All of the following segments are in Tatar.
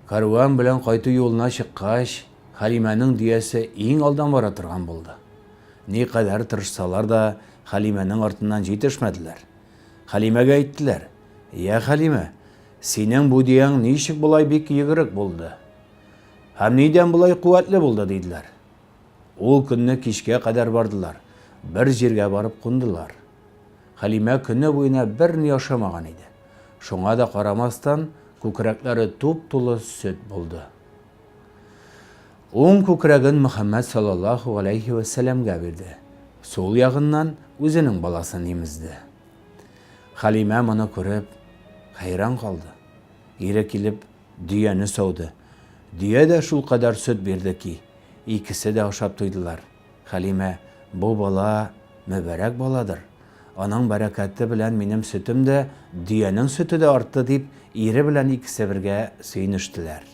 Кәрван белән кайту юлына чыккач, Хәлимәнең дөясе иң алдан бара торган булды. Никадәр тырышсалар да, Хәлимәнең артыннан җитешмәделәр. Хәлимәгә әйттеләр, Йә, Хәлимә, синең бу дөяң ничек болай бик йөгерек булды? Һәм нидән болай куәтле булды? диделәр. Ул көнне кичкә кадәр бардылар, бер җиргә барып кундылар. Хәлимә көне буена берни ашамаган иде. Шуңа да карамастан, күкрәкләре туп-тулы сөт булды. Уң күкрәген Мөхәммәд саллаллаһу галәйһи вә сәләмгә бирде, сул ягыннан үзенең баласын имезде. Хәлимә моны күреп, хәйран калды. Ире килеп, дөяне сауды. Дөя дә шулкадәр сөт бирде ки, икесе дә ашап туйдылар. Хәлимә, бу бала мөбарәк баладыр. Аның бәрәкәте белән минем сөтем дә, дөянең сөте дә артты, дип, ире белән икесе бергә сөенештеләр.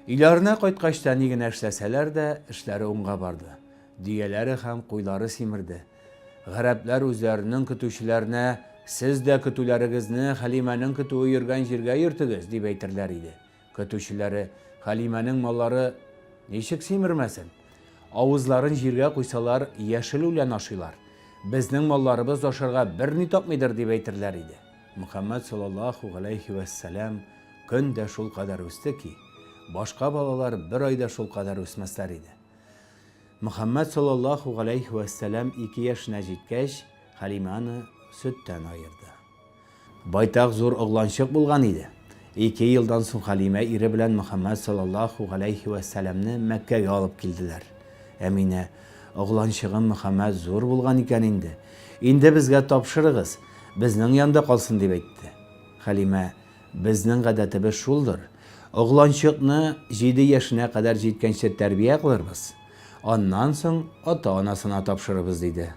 Өйләренә кайткач та ни генә эшләсәләр дә, эшләре уңга барды. Дөяләре һәм куйлары симерде. Гарәпләр үзләренең көтүчеләренә, Сез дә көтүләрегезне Хәлимәнең көтүе йөргән җиргә йөртегез, дип әйтерләр иде. Көтүчеләре, Хәлимәнең маллары ничек симермәсен? Авызларын җиргә куйсалар, яшел үлән ашыйлар. Безнең малларыбыз ашарга берни тапмыйдыр, дип әйтерләр иде. Мөхәммәд саллаллаһу галәйһи вәссәлам көн дә шулкадәр үсте ки, башка балалар бер ай да шулкадәр үсмәсләр иде. Мөхәммәд саллаллаһу галәйһи вәссәлам 2 яшенә җиткәч, Хәлимә аны сөттән аерды. Байтак зур огланчык булган иде. Ике елдан соң Хәлимә ире белән Мөхәммәд саллаллаһу галәйһи вәссәламне Мәккәгә алып килделәр. Әминә, Огланчыгым Мөхәммәд зур булган икән инде. Инде безгә тапшырыгыз, безнең янда калсын, дип әйтте. Хәлимә, Безнең гадәтебез шулдыр, огланчыкны җиде яшенә кадәр җиткәнче тәрбия кылырбыз, аннан соң ата-анасына тапшырырбыз, диде.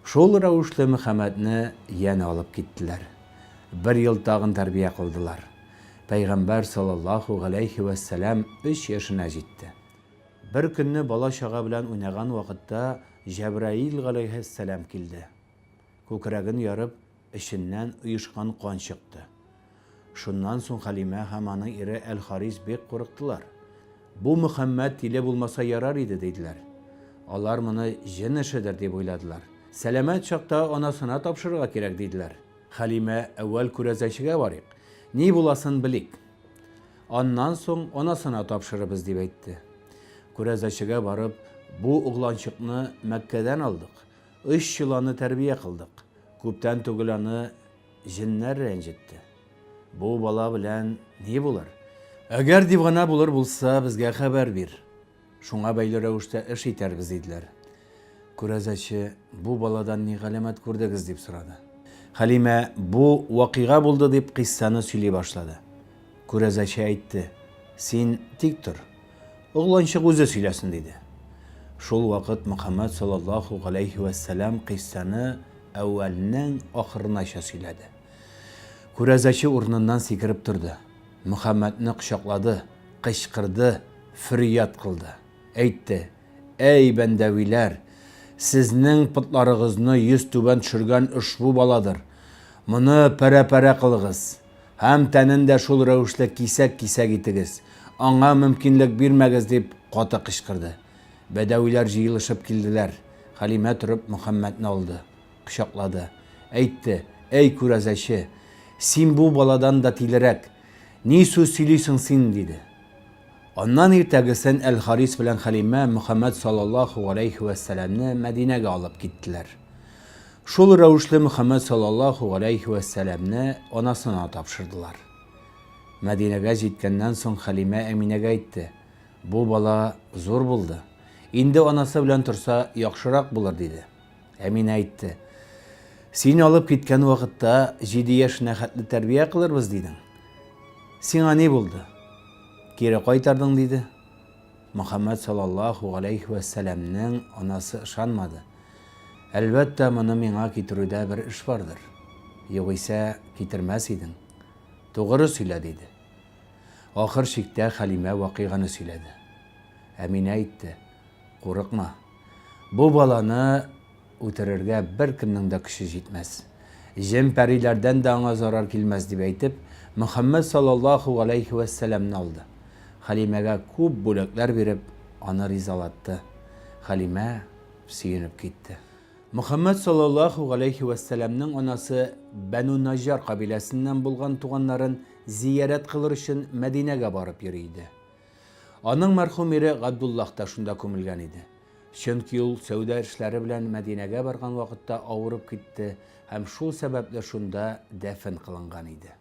Шул рәвешле Мөхәммәдне янә алып киттеләр. Бер ел тагын тәрбия кылдылар. Пәйгамбәр саллаллаһу галәйһи вә сәлам өч яшенә җитте. Бер көнне бала-чага белән уйнаган вакытта Җәбраил галәйһиссәлам килде. Күкрәген ярып, эченнән оешкан кан чыкты. Шуннан соң Хәлимә һәм аның ире Әл-Харис бик курыктылар. Бу Мөхәммәд тиле булмаса ярар иде, диделәр. Алар моны җен эшедер дип уйладылар. Сәламәт чакта анасына тапшырырга кирәк, диделәр. Хәлимә, әүвәл күрәзәчегә барыйк, ни буласын белик. Аннан соң анасына тапшырырбыз, дип әйтте. Күрәзәчегә барып, бу угланчыкны Мәккәдән алдык. Өч ел аны тәрбия кылдык. Күптән түгел аны җеннәр рәнҗетте. Бу бала белән ни булыр? Әгәр дивана булыр булса, безгә хәбәр бир. Шуңа бәйле рәвештә эш итәрбез, диделәр. Күрәзәче, бу баладан ни галәмәт күрдегез, дип сорады. Хәлимә, бу вакыйга булды, дип кыйссаны сөйли башлады. Күрәзәче әйтте, син тик тор. Огланчык үзе сөйләсен, диде. Шул вакыт Мөхәммәд саллаллаһу галәйһи вә сәлам кыйссаны әүвәлнең ахырынача сөйләде. Күрәзәче урыныннан сикереп торды. Мөхәммәдне кочаклады, кычкырды, фөрьяд кылды. Әйтте, Әй, бәндәвиләр! Сезнең потларыгызны йөзтүбән төшергән ошбу баладыр. Моны парә-парә кылыгыз. Һәм тәнен дә шул рәвешле кисәк-кисәк итегез, аңа мөмкинлек бирмәгез, дип каты кычкырды. Бәдәвиләр җыелышып килделәр. Хәлимә торып Мөхәммәдне алды, кочаклады. Әйтте, Әй күрәзәче, син бу баладан да тилерәк, ни сүз сөйлисең син? диде. Аннан иртәгесен Әл-Харис белән Хәлимә Мөхәммәд саллаллаһу галәйһи вә сәләмне Мәдинәгә алып киттеләр. Шул рәвешле Мөхәммәд саллаллаһу галәйһи вә сәләмне анасына тапшырдылар. Мәдинәгә җиткәннән соң Хәлимә Әминәгә әйтте, Бу бала зур булды. Инде анасы белән торса яхшырак булыр, диде. Әминә әйтте, Син алып киткән вакытта җиде яшенә хәтле тәрбия кылырбыз, дидең. Сиңа ни булды? Кире кайтардың, диде. Мөхәммәд саллаллаһу галәйһи вә сәләмнең анасы ышанмады. Әлбәттә, моны миңа китерүдә бер эш бардыр. Югыйсә, китермәс идең. Тугры сөйлә, диде. Ахыр чиктә Хәлимә вакыйганы сөйләде. Әминә әйтте, Курыкма. Бу баланы үтерергә беркемнең дә көче җитмәс. Җен-пәриләрдән дә аңа зарар килмәс, дип әйтеп, Мөхәммәд саллаллаһу галәйһи вә сәләмне алды. Хәлимәгә күп бүләкләр биреп, аны ризалатты. Хәлимә сөенеп китте. Мөхәммәд саллаллаһу галәйһи вәссәламнең анасы Бәнү Наҗар кабиләсеннән булган туганнарын зиярәт кылыр өчен Мәдинәгә барып йөри иде. Аның мәрхүм ире Габдуллаһ та шунда күмелгән иде. Чөнки ул сәүдә эшләре белән Мәдинәгә барган вакытта авырып китте һәм шул сәбәпле шунда дәфен кылынган иде.